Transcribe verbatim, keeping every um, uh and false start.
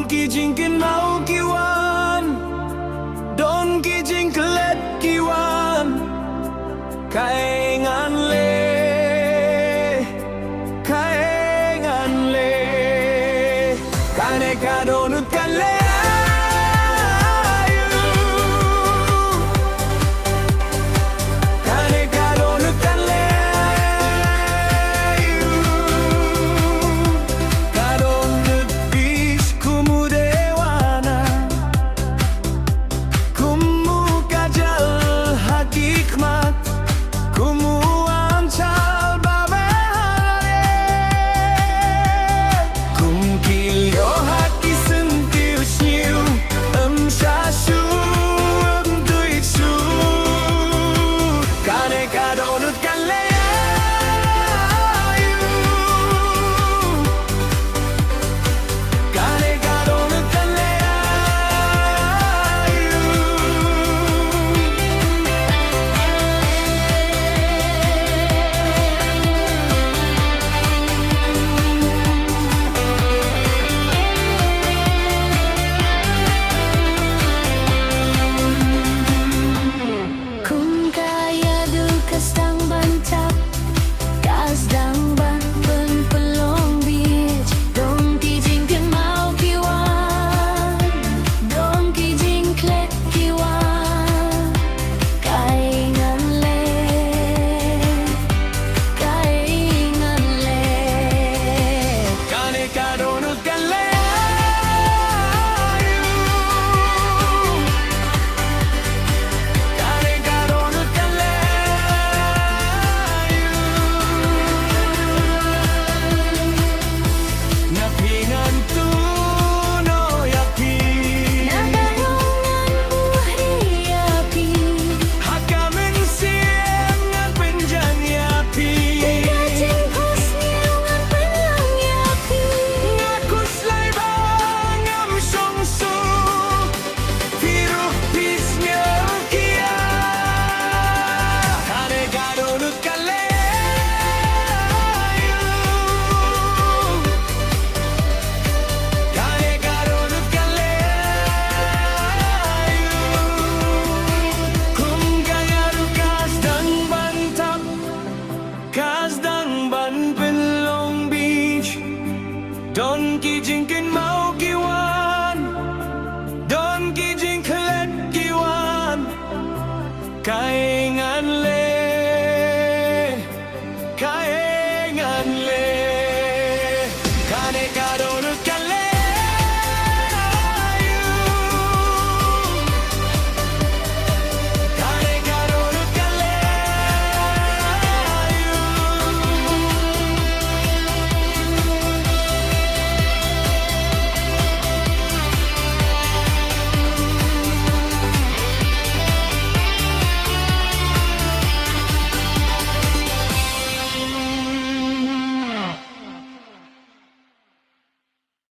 ki jingkynmaw ki wan, don ki jingklet ki wan. Kaei ngan leh, kaei ngan leh. Kane ka dohnud kan leh aïu? Kane ka dohnud kan leh aïu? Ka dohnud bit kum u dewan, kum u kajal ha ki khmat, kum u angel ba me ha lade, kum ki lyoh ha ki syntiew sniew, ym shah shuh, ym duid shuh. Kane ka dohnud kan leh aïu? Kane ka dohnud kan leh aïu? Kum ka ïaduh ka sdang ban thap, ka sdang ban pynpylong bit. Don ki jingkynmaw ki wan, don ki jingklet ki wan. Kaei ngan leh, kaei ngan leh? Kane ka dohnud kan leh aïu? Kane ka dohnud kan leh aïu? Na phi ngan turno ïa phi, na baroh ngan buhrieh ïa phi. Ha ka mynsiem ngan pynjan ïa phi, ha ka jingphohsniew ngan pynlong ïa phi. Nga khuslai ba ngam shong suk, phi ruh phi sngewkhia. Kane ka dohnud kan leh aïu? Kane ka dohnud kan leh aïu? Kum ka ïaduh ka sdang ban thap, ka sdang ban pynlong bit. Don ki jingkynmaw ki wan, don ki jingklet ki wan. Kaei